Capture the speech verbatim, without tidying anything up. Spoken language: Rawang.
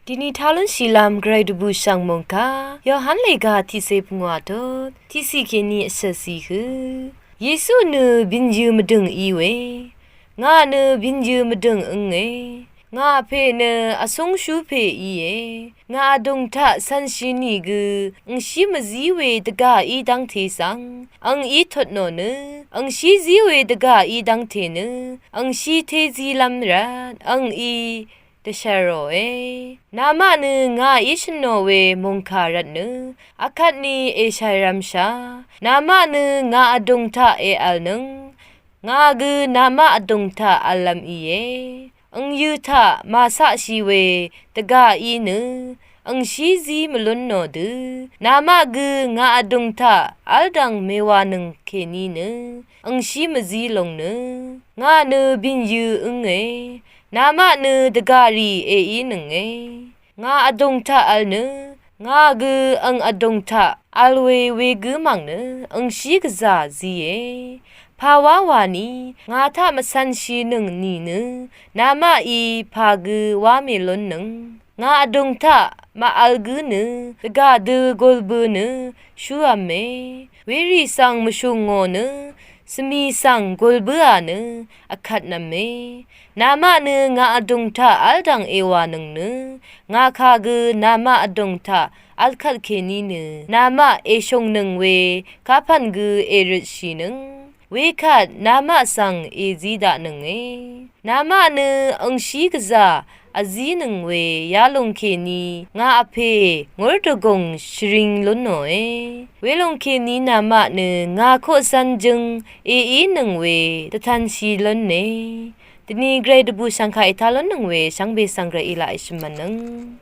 Dini talun shilam grai dubu shang mongka, Yohan lega tise pungwa tot, tisi keni asasi hu. Yesu nø binyø mvdøng iwe. Nga nø binyø mvdøng enge. Nga pe nø asungshu pe iye. Nga adung taq sanshi ni gø, ngshi mvzi we dvga i dangte sang, ang i tot no nø, ngshi zi we dvga i dangte nø, ngshi te zi lam rat, ang i dvshar roe. Namaq nø nga i shøn no we mongka rat nø, akatni eshai ramsha. Namaq nø nga adung taq eal nøng, nga gø namaq adung taq al lam iye. Ang yø taq masaq shi we dvga i nø, ang shi zi mvlun no dø. Namaq gø nga adung taq al dang mewa nøng keni nø, ang shi mvzi long nø. Nga nø binyø enge. Namaq nø dvga ri e i nønge. Nga adung taq al nø, nga gø ang adung taq al we we gø mang nø, ang shi gvza ziye. Pawa wani, nga taq mvsanshi nøng ni nø, namaq i pa gø wa melun nøng. Nga adung taq maqal gø nø, dvga dø golbø nø, shuamme. Weri sang mvshung ngo nø, svmi sang golbø a nø, akat namme. Namaq nø nga adung taq al dang ewa nøng nø, nga ka gø namaq adung taq al kat keni nø, namaq eshung nøng we, kapan gø erøt shi nøng. We kat namaq sang ezi daq nønge. Namaq nø ang shi gvza azi nøng we yalung keni nga ape ngur dvgong shvring lun noe. Welung keni namaq nø nga koqsan jøng e i nøng we dvtan shi lun ne. Dini grai dvbu shangka eta lun nøng we shangbe sang grai ila ishman nøng.